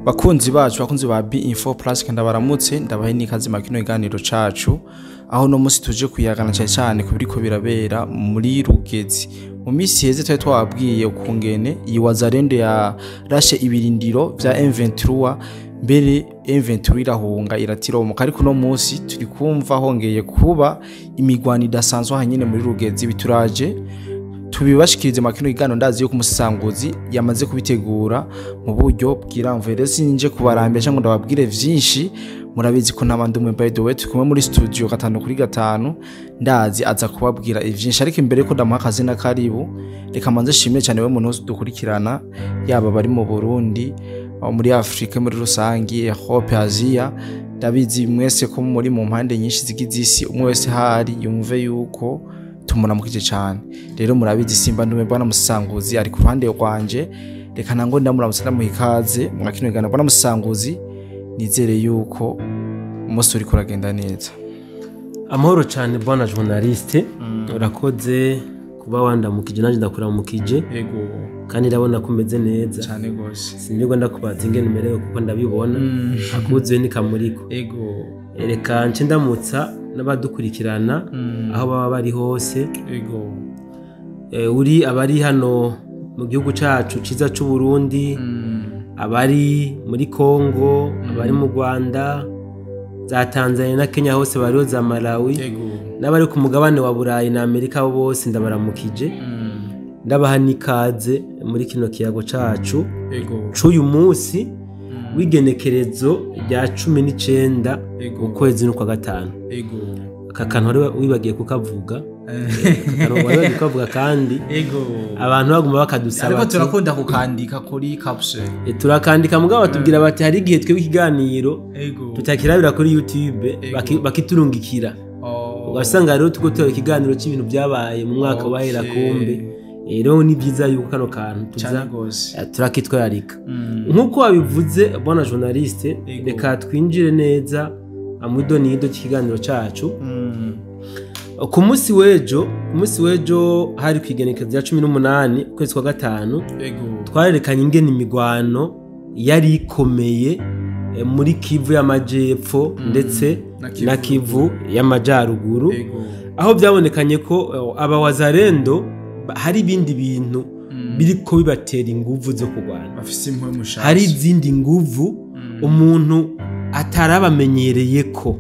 Bakunzi bacu, bakunzi ba B Info Plus, kandi baramutse, ndabahe n'ikaze mu kino kiganiro cacu, aho no musi tuje kuyagana cyane cyane ku biriko birabera muri Rugezi. Mu misi heze twari twababwiye ukungene iyi Wazalendo ya rashe ibirindiro vya M23, mbere M23 irahunga iratiromoka, ariko no musi turi kumva hongeye kuba imigwano idasanzwe hanyene muri Rugezi. Bituraje tubibashikirize mu kino kiganiro. Ndazi yuko umusanguzi yamaze kubitegura mu buryo bwiramvuye. Rero sinje kubarambya cyangwa ndababwire vyinshi, murabizi ko ntabandi umwe. By the way, turi kumwe muri studio gatanu kuri gatanu, ndazi aza kubabwira ivyinshi. Ariko imbere yuko ndamuha akazi na karibu, reka manze shimire cyane we muntu wese dukurikirana, yaba bari mu Burundi, muri Afrika muri rusangi, Europe, Asia. Ndabizi mwese ko muri mu mpande nyinshi zigize isi, umwe wese hari yumve yuko tumuramukije cyane. Rero murabizi, simba ndume, bwana musanguzi ari ku ruhande rwanje. Reka nango ndamuramutse, ndamuha ikaze mu kino kiganiro. Bwana musanguzi, nizere yuko umunsi uriko uragenda neza. Amahoro cyane, bwana journaliste. Urakoze kuba wandamukije, nanjye ndakuramukije. Yego. Kandi ndabona ko umeze neza. Cyane gose. Sinirwa ndakubaza ingene umerewe kuko ndabibona, akuzuye ni kamuriko. Yego. Reka nce ndamutsa n'abadukurikirana aho baba bari hose. Yego. Uri abari hano mu gihugu cacu ciza c'u Burundi, abari muri Kongo, abari mu Rwanda, za Tanzania na Kenya hose bariho, za Malawi, yego n'abari ku mugabane wa Burayi na Amerika bose ndabaramukije, ndabaha n'ikaze muri kino kiyago cacu yego c'uyu munsi w'igenekerezo rya 19 ukwezi n'ukwa gatanu. Yego. Aka kantu wari wibagiye kukavuga, aka kantu wari wibagiye kukavuga kandi yego abantu baguma bakadusaba ariko ati, turakunda kukandika kuri capsule. Turakandika, mugabo batubwira bati hari igihe twebwe ikiganiro yego tutakirabira kuri YouTube, Yego. bakiturungikira, ugasanga rero tuko turaba ikiganiro cy'ibintu byabaye mu mwaka wahera. Kumbe rero ni byiza yuko kano kantu tuza Cyane gose. Turakitwararika nk'uko wabivuze, bwana journaliste. Yego. Reka twinjire neza amudonido cy'ikiganiro cacu. Ku munsi w'ejo hari ku igenekerezo rya 18 ukwezi kwa gatanu, yego twarerekanye ingene imigwano yari ikomeye muri Kivu y'Amajepfo ndetse na Kivu. na Kivu y'Amajyaruguru, yego aho byabonekanye ko aba Wazalendo hari ibindi bintu biriko bibatera inguvu zo kurwana. Bafise impuhwe mushasha. Hari izindi nguvu umuntu atarabamenyereye ko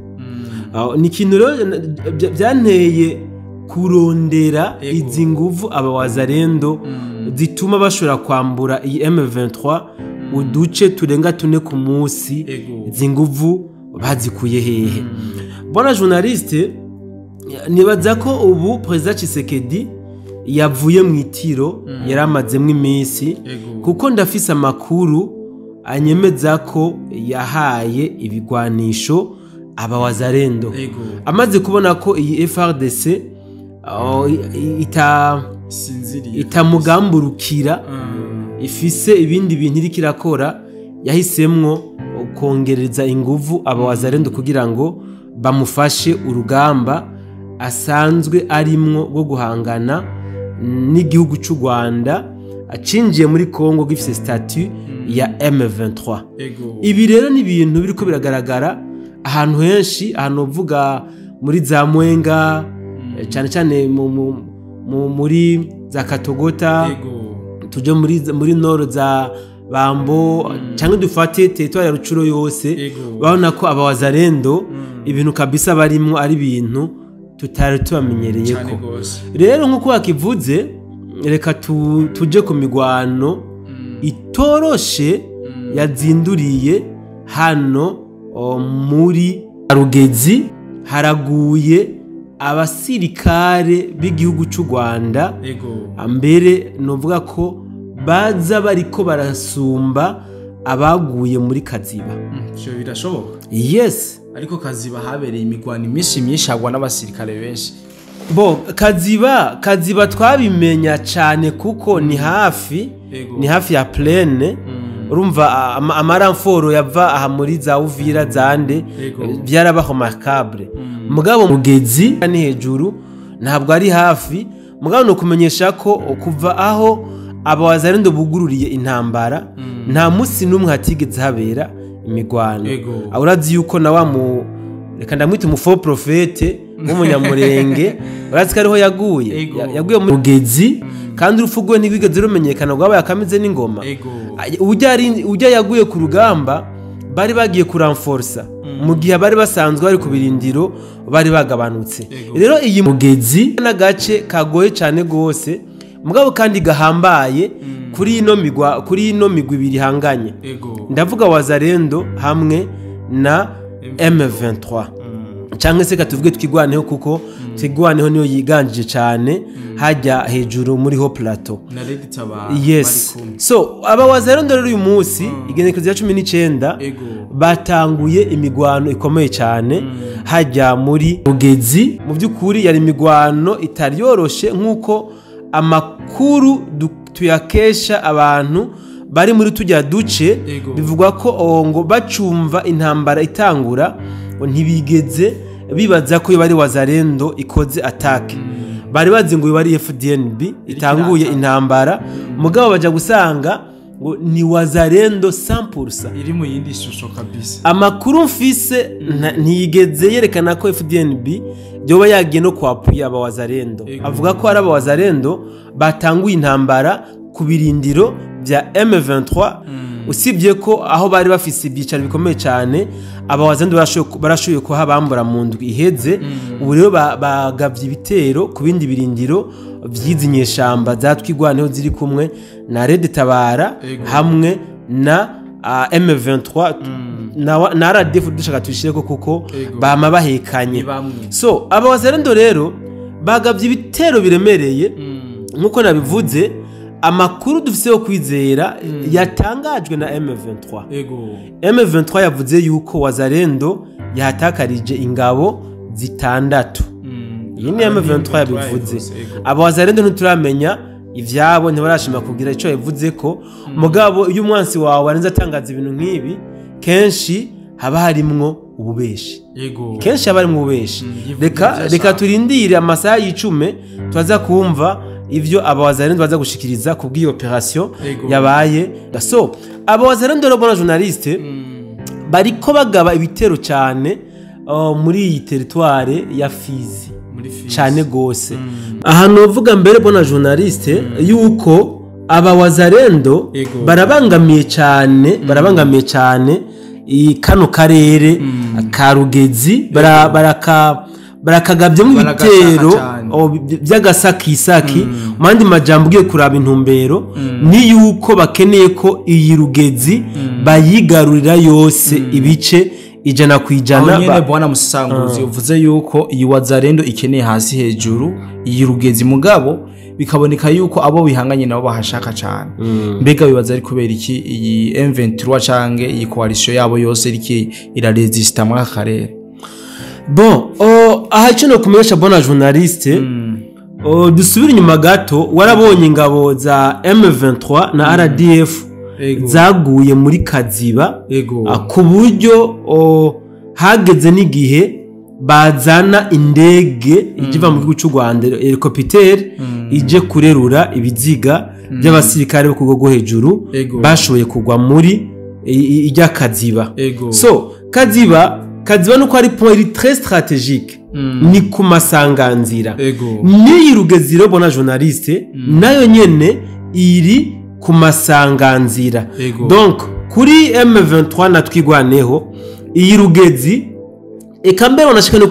ni ikintu rero byanteye kurondera izi nguvu aba Wazalendo zituma bashobora kwambura iyi M23 uduce turenga tune ku munsi. Izi nguvu bazikuye hehe, bwana journaliste? Nibaza ko ubu Perezida Tshisekedi yavuye mu itiro yari amazemwo iminsi, kuko ndafise amakuru anyemeza ko yahaye ibigwanisho aba Wazalendo amaze kubona ko iyi FARDC oh, sinziriye, itamugamburukira, ifise ibindi bintu iriko irakora. Yahisemwo kongereza inguvu aba Wazalendo kugira ngo bamufashe urugamba asanzwe arimwo rwo guhangana n'igihugu c'u Rwanda acinjiye muri Congo gifise statut ya M23. Ibi rero ni ibintu biriko biragaragara ahantu henshi, ahantu uvuga muri za Mwenga, cyane cyane muri za Katogota, tuje muri nord za Bambo, cyangwa dufate territoire ya Rutshuru yose. Urabona ko aba Wazalendo ibintu kabisa barimwo ari ibintu tutari tubamenyereye. Cyane ko gose. Rero nk'uko wakivuze, reka tuje ku migwano itoroshe yazinduriye hano muri Rugezi. Haraguye abasirikare b'igihugu cy'u Rwanda. Mbere novuga ko baza bariko barasumba abaguye muri Kaziba. Ivyo birashoboka? Yes. Ariko Kaziba habereye imigwano iminsi myinshi, hagwa n'abasirikare benshi. Bo Kaziba twabimenya cyane kuko ni hafi, ni hafi ya plaine. Urumva ama renforts yava aha muri za Uvira zande byarabaho macabre. Mugabo Mugezi ni hejuru, ntabwo ari hafi. Mugabo no kumenyesha ko kuva aho aba Wazalendo bugururiye intambara Nta musi n'umwe hatigeze habera imigwano. Urazi yuko na wa mu, reka ndamwita umu faux prophète w'umunyamurenge, urazi ko ariho yaguye. Yaguye mu Rugezi, kandi urupfu rwe ntirwigeze rumenyekana, rwabaye akameze n'ingoma. Ujya yaguye ku rugamba, bari bagiye kuramforsa mu gihe bari basanzwe bari ku birindiro bari bagabanutse. Rero iyi Mugezi n'agace kagoye cyane gose, mugabo kandi gahambaye kuri ino migwi ibiri ihanganye. Ndavuga Wazalendo hamwe na M23, cyangwa se katuvuge Twigwaneho, kuko Twigwaneho niyo yiganjije cyane hajya hejuru muri haut plateau. Na Red Tabara. Yes. So aba Wazalendo rero uyu munsi, igenekerezo rya 19, batanguye imigwano ikomeye cyane hajya muri Rugezi. Mu by'ukuri yari imigwano itari yoroshe, nk'uko amakuru tuyakesha abantu bari muri tujya duce. Bivugwa ko ngo bacumva intambara itangura, ngo ntibigeze bibaza ko bari Wazalendo ikoze attaque. Bari bazi ngo bari FDNB itanguye intambara, mugabo baja gusanga ngo ni Wazalendo 100%. Iri mu yindi shusho kabisa. Amakuru mfise ntiyigeze yerekana ko FDNB yoba yagiye no kwapuya aba Wazalendo. Avuga ko ari aba Wazalendo batanguye intambara ku birindiro bya M23, usibye ko aho bari bafise ibyicaro bikomeye cyane aba Wazalendo barashoboye kuhabambura mu ndwi iheze. Ubu rero bagavye ibitero ku bindi birindiro vy'izi nyeshamba za Twigwaneho ziri kumwe na Red Tabara hamwe na M23 na RDF, dushaka tuyishireko kuko bama bahekanye. Ni bamwe. So aba Wazalendo rero bagavye ibitero biremereye, nkuko nabivuze, amakuru dufise yo kwizera yatangajwe na M23. M23 yavuze yuko Wazalendo yahatakarije ingabo zitandatu. Iyi ni M23 yabivuze. Aba Wazalendo ntituramenya ivyabo, ntibarashima kugira ico yavuze ko, mugabo iyo umwansi wawe arenze atangaza ibintu nk'ibi, kenshi haba harimwo ububeshi. Kenshi haba harimwo ububeshi. Yivuga Reka ivyo reka ashaka. turindire amasaha y'icumi, tubaza kumva ivyo aba Wazalendo baza gushikiriza ku bw'iyo operation yabaye. So aba Wazalendo rero, bona journaliste, bariko bagaba ibitero cyane muri iyi territoire ya Fizi. Muri Fizi. Cyane gose. Ahantu uvuga mbere, bona journaliste, yuko aba Wazalendo barabangamiye cyane, barabangamiye cyane kano karere ka Rugezi, barakagabyemo Baragashaka ibitero cane. by'agasakisaki. Mu yandi majambo, ugiye kuraba intumbero ni yuko bakeneye ko iyi Rugezi bayigarurira yose, ibice 100%. Aho nyene, bwana Musanguzi, uvuze yuko iyi Wazalendo ikeneye hasi hejuru iyi Rugezi, mugabo bikaboneka yuko abo bihanganye nabo bahashaka cyane. Mbega bibaza ari kubera iki iyi M23 canke iyi coalition yabo yose iriki iraresista muri aka karere? Bon, aha icyo nokumenyesha, bona journaliste, dusubire inyuma gato. Warabonye ingabo za M23 na RDF zaguye muri Kaziba, ku buryo hageze n'igihe bazana indege ijiva mu gihugu cy'u Rwanda, hélicoptère, ije kurerura ibiziga by'abasirikare bo ku rwego rwo hejuru bashoboye kugwa muri ijya Kaziba. So Kaziba nuko ari point iri très stratégique, ni ku masanganzira. N'iyi Rugezi rero, bona journaliste, nayo nyene iri ku masanganzira. Donc kuri M23 na Twigwaneho, iyi Rugezi, eka mbere wanashika no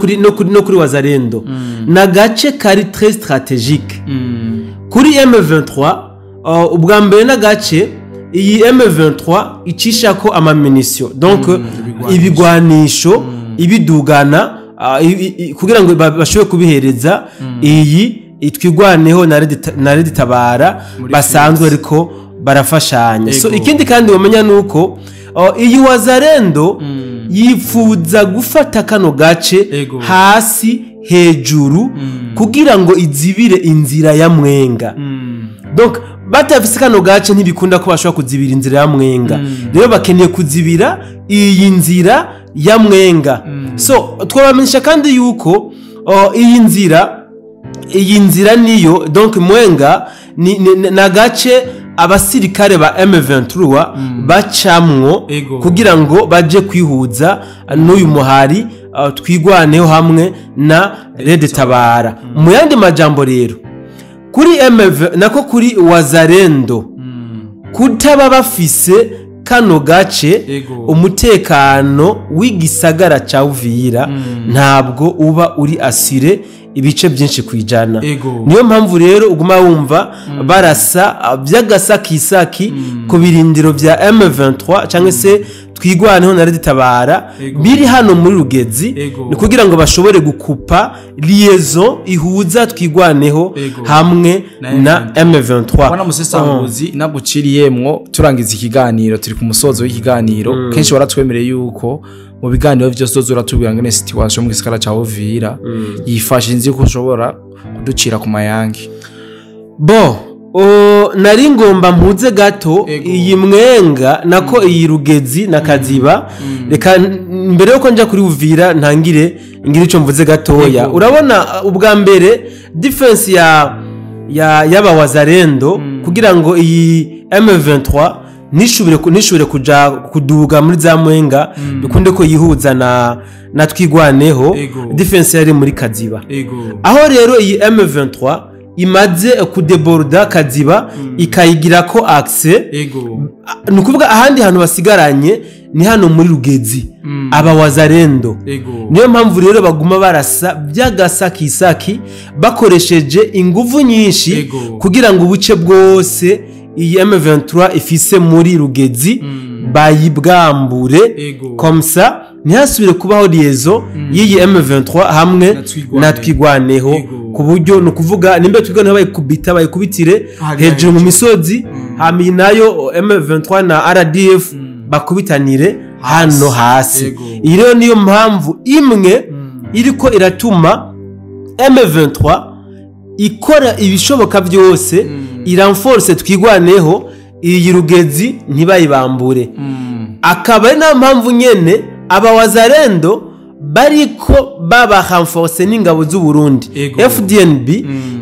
kuri Wazalendo, na gace kari très stratégique. Kuri M23, ubwa mbere n'agace iyi M23 icishako ama munitions, donc ibigwanisho. Ibigwanisho ibidugana, kugira ngo bashobore kubihereza iyi Twigwaneho na Red Tabara Muri basanzwe Fizi. ariko barafashanya. So ikindi kandi wamenya nuko iyi Wazalendo yifuza gufata kano gace hasi hejuru kugira ngo izibire inzira ya Mwenga. Donc batafise kano gace ntibikunda ko bashobora kuzibira inzira ya Mwenga. Rero bakeneye kuzibira iyi nzira ya Mwenga. So twabamenyesha kandi yuko iyi nzira niyo, donc Mwenga ni agace Abasirikare ba M23 bacamwo kugira ngo baje kwihuza n'uyu muhari Twigwaneho hamwe na Red Tabara. Mu yandi majambo rero, kuri MV nako kuri Wazalendo kutaba bafise kano gace, umutekano w'igisagara ca Uvira ntabwo uba uri assuré ibice byinshi kwijana. Niyo mpamvu rero uguma wumva barasa by'agasakisaki ku birindiro bya M23 cyangwa se Twigwaneho na Red Tabara biri hano muri Rugezi, ni kugira ngo bashobore gukupa liaison ihuza Twigwaneho hamwe na na M23. Bwana Musesanguzi, naguciriyemwo, turangiza ikiganiro, turi ku musozo w'ikiganiro. Kenshi waratwemereye yuko mu biganiro vyose uzoza uratubwira ngene situation mu gisagara ca Uvira yifashe. Nzi ko ushobora kuducira ku mayange. Bo nari ngomba mpuze gato iyi Mwenga nako iyi Rugezi na Kaziba. Reka mbere yuko nja kuri Uvira ntangire ngira ico mvuze gatoya. Urabona, ubwa mbere défense ya y'aba Wazalendo kugira ngo iyi M23 nishubire kuja kuduga muri za Mwenga, bikunde ko yihuza na Twigwaneho, défense yari muri Kaziba. Aho rero iyi M23 imaze kudeborda Kaziba, ikayigira ko accès, ni ukuvuga ahandi hantu basigaranye ni hano muri Rugezi, aba Wazalendo. Niyo mpamvu rero baguma barasa by'agasakisaki bakoresheje inguvu nyinshi kugira ngo ubuce bwose iyi M23 ifise muri Rugezi bayibwambure, comme ça ntihasubire kubaho liaison y'iyi M23 hamwe Na Twigwaneho. na Twigwaneho. Ku buryo ni ukuvuga nimba Twigwaneho bayikubita, bayikubitire hariya hejuru mu hejuru. misozi, hama iyi nayo M23 na RDF bakubitanire hano hasi. Iyi rero niyo mpamvu imwe iriko iratuma M23 ikora ibishoboka byose, iranforce Twigwaneho, iyi Rugezi ntibayibambure. Akaba ari nayo mpamvu nyene aba Wazalendo bariko baba renforce n'ingabo z'u Burundi, FDNB,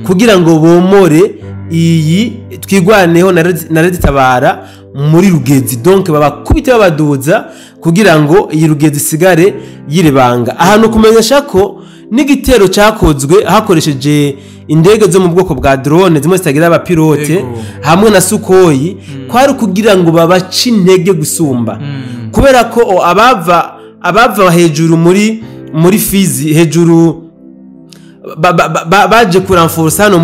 kugira ngo bomore iyi Twigwaneho na Red Tabara muri Rugezi. Donc babakubite babaduza kugira ngo iyi Rugezi isigare yirebanga. Ahantu kumenyesha ko n'igitero cyakozwe hakoresheje indege zo mu bwoko bwa drone zimwe zitagira abapilote hamwe na Sukhoi, kwari kugira ngo babace intege gusumba, kubera ko abava hejuru muri Fizi hejuru baje kuranforsa hano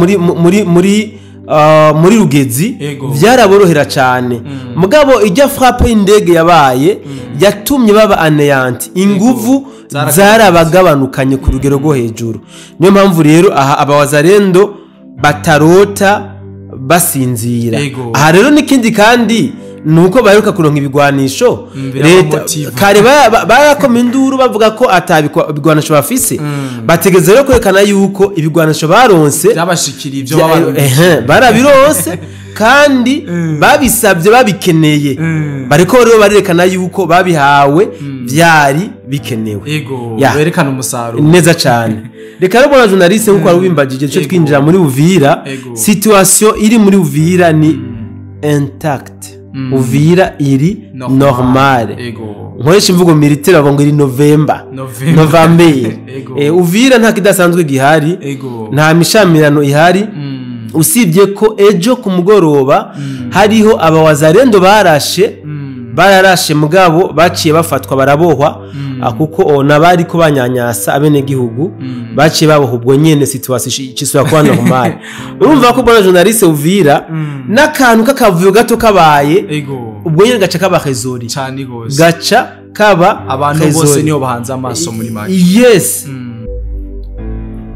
muri Rugezi, byaraborohera cyane. Mugabo ijya frappe y'indege yabaye yatumye baba anéantis, inguvu Zaragabanutse. zarabagabanukanye ku rugero rwo hejuru. Niyo mpamvu rero aha abawazalendo batarota basinzira. Aha rero n'ikindi kandi ni uko baheruka kuronka ibigwanisho. Leta Birabamotiva. Kare barakoma induru bavuga ko ata bigwanisho bafise. Bategeze rero kwerekana yuko ibigwanisho baronse byabashikiriye ibyo baba. Ehe, barabironse kandi babisabye babikeneye. Bariko rero barerekana yuko babihawe byari bikenewe. Ya. Berekana umusaruro. Neza cyane. Reka rero, bona journaliste, nkuko wari ubimbajije cyo twinjira muri Uvira, situation iri muri Uvira ni intact. Uvira iri normale. Nkoresha imvugo militaire, bavuga ngo iri November. November. November. Uvira nta kidasanzwe gihari, nta mishamirano ihari, usibye ko ejo ku mugoroba hariho abawazalendo barashe, bararashe mugabo baciye bafatwa barabohwa, kuko nabari ko banyanyasa abenegihugu baciye baboha. Ubwo nyene situation icisubira kuba normal. Urumva ko, bona journaliste, Uvira n'akantu k'akavuyo gato kabaye, ubwo nyene gaca kaba résolu. Cyane gose. Gaca kaba abantu bose résolu. Niyo bahanze amaso muri make. Yes.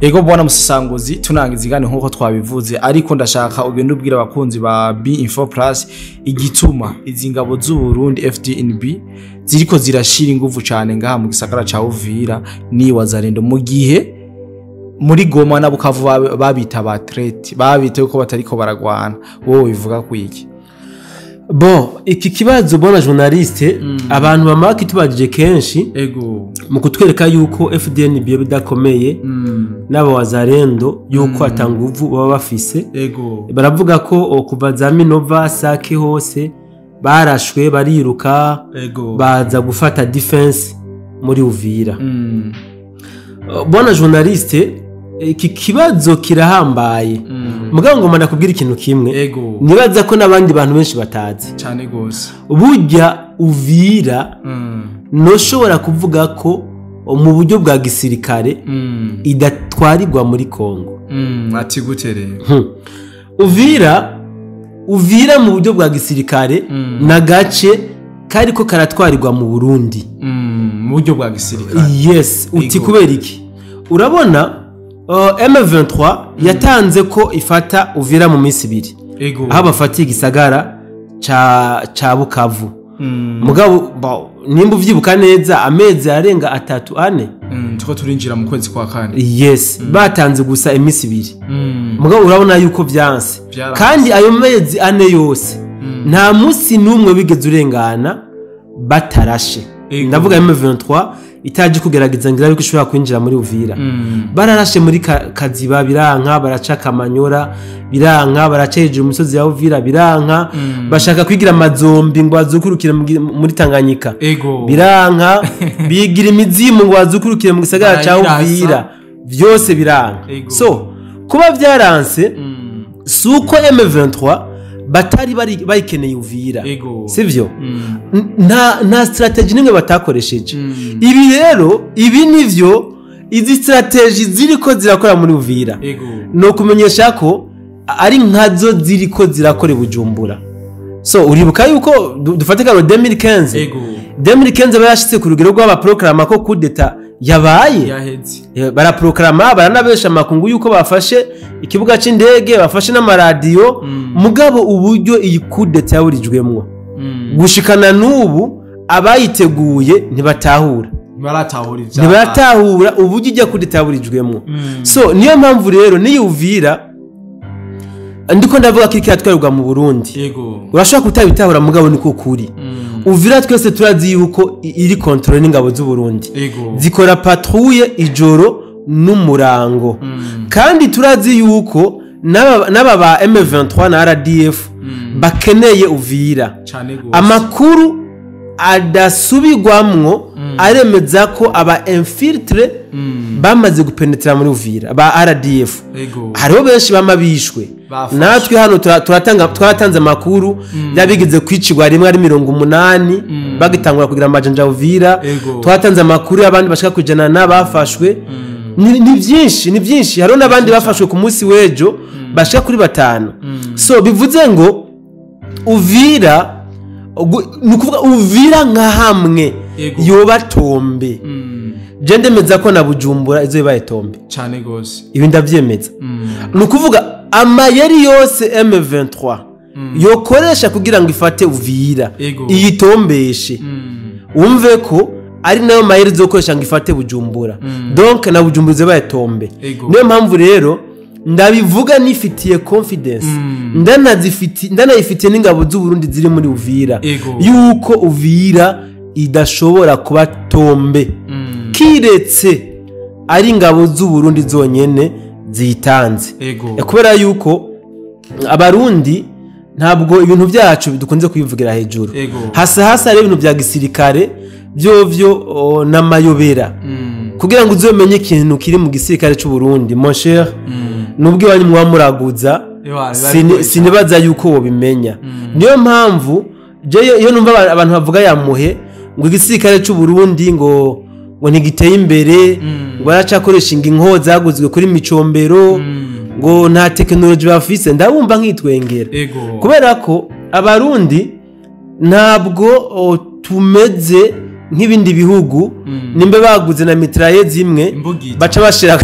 Ego, bwana Musesanguzi, tunangiza iganiro nk'uko twabivuze, ariko ndashaka ugende ubwira abakunzi ba B Info Plus igituma izi ngabo z'u Burundi FDNB ziriko zirashira inguvu cyane ngaha mu gisagara ca Uvira ni Wazalendo, mu gihe muri Goma na Bukavu babita ba traîtres, babita ko batariko baragwana. Wowe bivuga ku iki? Bon, iki kibazo, bona journaliste, abantu bamara kitubajije kenshi. Mu kutwereka yuko FDNB bidakomeye n'aba wazarendo yuko atanguvu baba bafise. Baravuga ko kuva za Minova, Sake hose barashwe bariruka, baza gufata defense muri Uvira. Bwana journaliste, iki kibazo kirahambaye. Mugabo ngoma nakubwira ikintu kimwe nibaza ko n'abandi bantu benshi batazi cyane gose. Burya Uvira noshobora kuvuga ko mu buryo bwa gisirikare idatwarirwa muri Kongo. Ati gute rero? Uvira mu buryo bwa gisirikare nagace kariko karatwarirwa mu Burundi. Mu buryo bwa gisirikare. Yes, uti kubera iki? Urabona M23 yatanze ko ifata Uvira mu minsi ibiri. Aho bafatiye igisagara ca Bukavu. Mugabo nimba uvyibuka neza amezi arenga 3 4 tuko turinjira mu kwezi kwa kane. Yes, batanze gusa iminsi ibiri. Mugabo urabona yuko vyanse. Kandi ayo mezi 4 yose nta musi numwe bigeze urengana batarashe. Ndavuga M23 itaje kugerageza ngira yuko ishobora kwinjira muri Uvira. Bararashe muri Kaziba biranka, baraca Kamanyora biranka, baraca hejuru umusozi ya Uvira biranka, bashaka kwigira amazombi ngo bazukurukire muri Tanganyika biranka, bigira imizimu ngo bazukurukire mu gisagara ca Uvira, byose biranka. So kuba byaranse suko M23 batari bayikeneye Uvira, sivyo? Nta strategy nimwe batakoresheje. Ibi rero ibi nivyo izi strategy ziriko zirakora muri Uvira. No kumenyesha ko ari nkazo ziriko zirakora Bujumbura. So uribuka yuko dufate karo 2015. 2015 bayashitse ku rugero rw'abaproclama ko coup d'etat yabaye. Baraproclama baranabesha amakungu yuko bafashe ikibuga c'indege, bafashe n'amaradiyo. Mugabo uburyo iyi coup d'etat yaburijwemwo gushikana n'ubu abayiteguye ntibatahura. Ntibaratahura uburyo ijya coup d'etat yaburijwemwo. So niyo mpamvu rero niyo Uvira ndiko ndavuga ko ikiratwarirwa mu Burundi. Urashobora kutabitahura mugabo niko kuri. Uvira twese turazi yuko iri control n'ingabo z'u Burundi. Zikora patrouille ijoro n'umurango. Kandi turazi yuko n'aba ba M23 na RDF bakeneye Uvira. Amakuru adasubigwamwo aremeza ko aba infiltre bamaze gupenetra muri Uvira ba RDF. Hariho benshi bamabishwe. Natwe hano twaratanze amakuru yabigeze kwicirwa rimwe ari 80 bagitangura kugira amajanja Uvira. Twatanze amakuru y'abandi bashaka kujana n'abafashwe. Ni byinshi, ni byinshi. Hariho n'abandi bafashwe ku munsi w'ejo bashaka kuri 5. So bivuze ngo Uvira nukuvuga Uvira nka hamwe yoba tombe. Je ndemeza ko na Bujumbura izo ibaye tombe cyane gose. Ibi ndavyemeza. Nukuvuga amayeri yose M23 yokoresha kugira ngo ifate Uvira iyitombeshe. Umve ko ari nayo mayeri zokoresha ngo ifate Bujumbura. Donc na Bujumbura ibaye tombe. Niyo mpamvu rero ndabivuga nifitiye confidence. Ndanayifitiye n'ingabo z'u Burundi ziri muri Uvira yuko Uvira idashobora kuba tombe. Kiretse ari ingabo z'u Burundi zonyene zitanze. Kubera yuko abarundi ntabwo ibintu byacu dukunze kubivugira hejuru. Hasa hasa ari ibintu bya gisirikare byovyo n'amayobera. Kugira ngo uzomenye ikintu kiri mu gisirikare cy'u Burundi, mon cher, nubwo iwanyu mwamuraguza sinibaza yuko wobimenya. Niyo mpamvu iyo numva abantu bavuga yamuhe ngo igisirikare cy'u Burundi ngo ntigiteye imbere, ngo baracakoresha inko zaguzwe kuri micombero, ngo nta technology bafise, ndabumva nkitwengera. Kubera ko abarundi ntabwo tumeze nk'ibindi bihugu nimbe baguze na mitraille zimwe baca bashira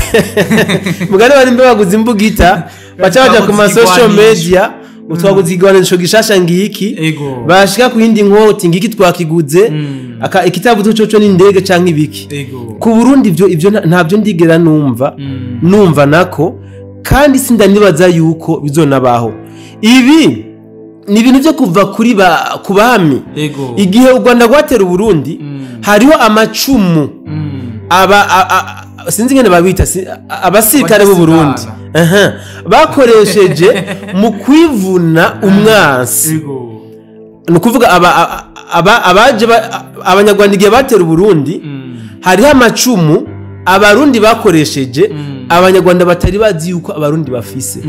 mugane bari nimbe baguze imbugita baca baja ku ma social media utwaguze igwanisho gishasha ngiki, bashika ku yindi nkoti ngiki twakiguze aka ikitabu cyo n'indege canke ibiki. Ku Burundi ivyo ntabyo ndigera numva nako, kandi sindanibaza yuko bizonabaho. Ibi ni ibintu byo kuva kuri ku bami. Igihe u Rwanda rwatera Burundi hariho amacumu Aba sinzi ingene babita, abasirikare b'u Burundi. Aha. Bakoresheje mu kwivuna umwansi. Ni ukuvuga abaje Abanyarwanda igihe batera Uburundi, hariho amacumu Abarundi bakoresheje Abanyarwanda batari bazi yuko Abarundi bafise.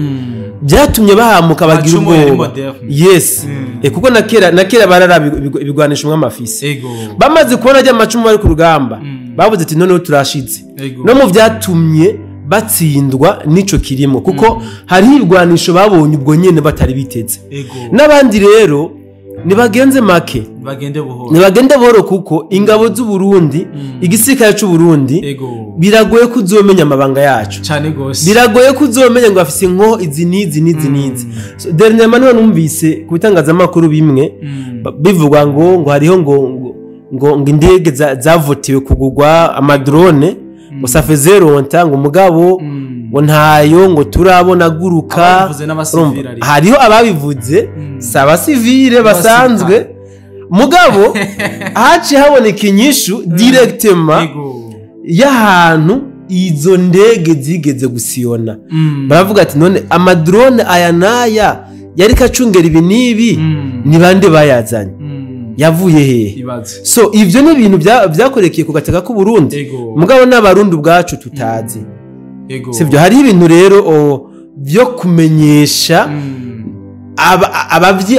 Byatumye bahamuka, bagira Amacumu yari ubwoba. moderne. Yes. Kuko na kera bararaba ibigwanisho mw'amafise. Bamaze kubona rya macumu bari ku rugamba, bavuze ati: "Noneho turashitse." No mu byatumye batsindwa n'ico kirimo, kuko hariho ibigwanisho babonye ubwo nyene batari biteze. N'abandi rero nibagenze make. Bagende buhoro. Nibagende buhoro, kuko ingabo z'u Burundi, igisirikare c'u Burundi, biragoye ko uzomenya amabanga yacu. Cyane gose. Biragoye ko uzomenya ngo afise inko izi n'izi n'izi n'izi. So, dernièrement niho numvise ku bitangazamakuru bimwe bivugwa ngo hariho ngo indege zavotiwe kugurwa, amadrone, ngo ça faisait longtemps, ngo umugabo ngo ntayo ngo turabona aguruka. Ababivuze n'abasivile Urumva, ariko. hariho ababivuze, si abasivile basanzwe, mugabo haciye haboneka inyishu directement y'ahantu izo ndege zigeze gusiyona. Baravuga ati: "None amadrone aya n'aya yariko acungera ibi n'ibi, ni bande bayazanye? Yavuye hehe?" Ibaze. So ivyo ni ibintu vyakorekeye ku gataka k'u Burundi, mugabo n'Abarundi ubwacu tutazi. Sivyo? Hariho ibintu rero vyo kumenyesha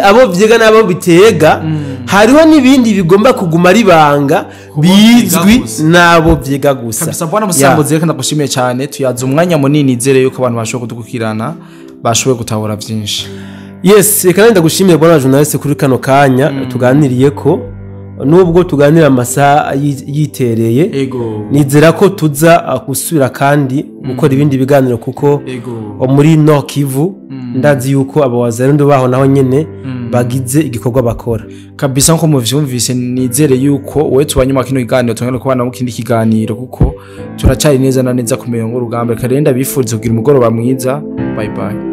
abo vyiga n'abo bitega. Hariho n'ibindi bigomba kuguma ari ibanga Ku bo vyiga bizwi gusa. n'abo vyiga gusa. Kabisa, bwana Musambuzi, reka ndagushimiye cyane. Tuyaze umwanya munini, nizere yuko abantu bashobora kudukurikirana bashoboye gutahura byinshi. Yes, reka nanjye ndagushimiye, bwana journaliste, kuri kano kanya tuganiriye, ko nubwo tuganira amasaha yitereye, nizera ko tuza gusubira kandi gukora ibindi biganiro, kuko muri Nord Kivu ndazi yuko abo Wazalendo baho naho nyene bagize igikorwa bakora. Kabisa, nko muvyumvise, nizere yuko wowe tubanye mu kino kiganiro tongera kubana mu kindi kiganiro, kuko turacyari neza na neza ku mirongo y'urugamba. Reka rero ndabifuriza kugira umugoroba mwiza. Bye bye.